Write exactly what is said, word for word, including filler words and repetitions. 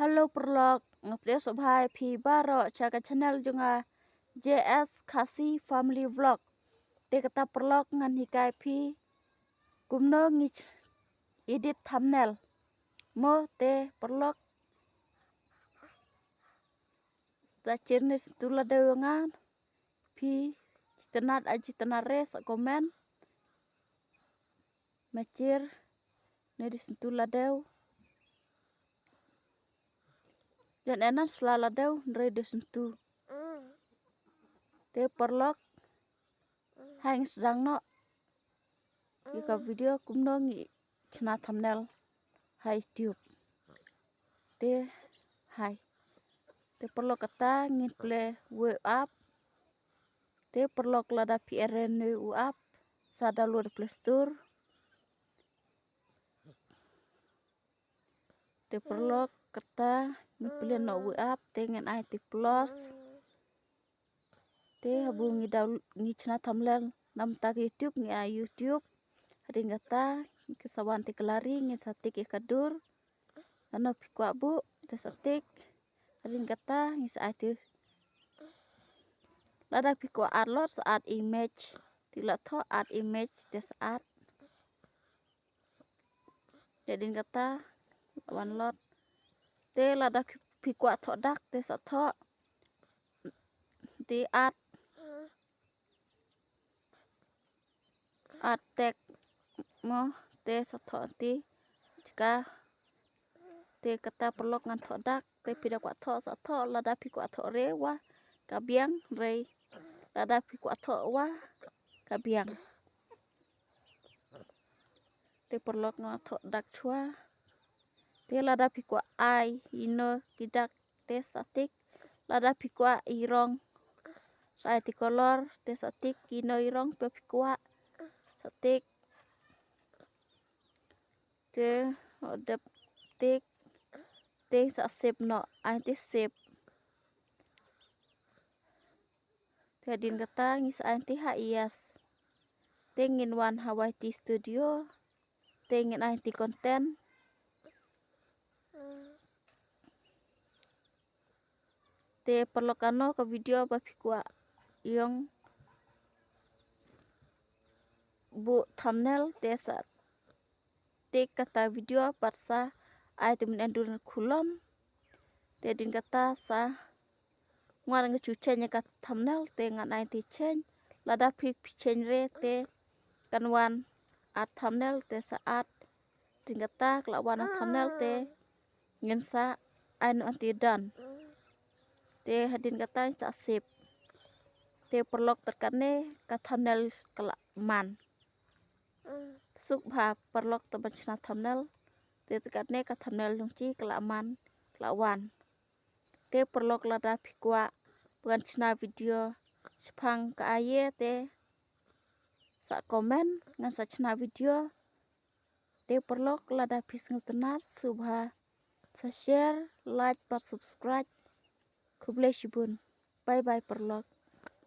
Hello paralok, nga pdiang sngewbha ïa phi baroh sha ka channel jong nga, J S Khasi Family Vlog. Te kata paralok ngan hikai phi kumno ngi edit thumbnail. Mo te paralok, da chir ne sntu la dei nga, phi jitanat a jitanat re sa comment. Ma chir ne dei sntu la dei. Jan enan sla la dei, nre dei sntu. Te paralok, hai ngi sdang noh ïa ka video kumno ngi chna thumbnail ha YouTube. Te hai. Te paralok kata ngin plie wei app. Te paralok lada phi ere ne u app sa download Play Store. Te paralok kata ngi plie noh wei app te ngin ai te plus. Te habu ngi down ngi chna thumbnail namar ka YouTube ngi ai YouTube. Hadien kata ngi sa wan te ka lari ngin sa tik ïa ka dur. Ano phi kwah buh te sa tik. Hadien kata ngi sa ai te. Lada phi kwah add lot sa add image. Te la thoh add image te sa add. Hadien kata wan lot. Te lada phi kwah thoh dak te sa thoh. Te add, add tag mo te sa thoh te. Jaka te kata paralok ngan thoh dak te phi da kwah thoh sa thoh, lada phi kwah thoh re wa ka biang re. Lada phi kwah thoh wa ka biang. Te paralok nga thoh dak chwa. Te lada phi kwah ai ino ki dak te sa tik. Lada phi kwah i rong sa ai te color te sa tik, ino i rong phi kwah sa tik. Te dep tik te sa save noh, ai te save. Te hadien kata ngi sa ai te ha yes. Te ngin wan ha Y T Studio. Te ngin ai te content. Te paralok kano ka video ba phi kwah ïong buh thumbnail te sa tik kata video pat sa ai te mynta dur khulom. Te hadien kata sa ngan nga chu change ka thumbnail te ngan ai te change. Lada phi phi change re te kan wan add thumbnail te sa add. Hadien kata ka la wan add thumbnail te ngin sa ai noh te done. Te hadien kata sa save. Te paralok tang katne ka thumbnail ka la man. Suk bha paralok tang ban chna thumbnail. Te tang katne ka thumbnail jong chi ka la man ka la wan. Te paralok lada phi kwah ba ngan chna video shaphang ka aïe te sa comment ngan sa chna video. Te paralok lada phi sngewtynnat sngewbha sa share, like bad subscribe. Khublei shibun. Bye bye paralok.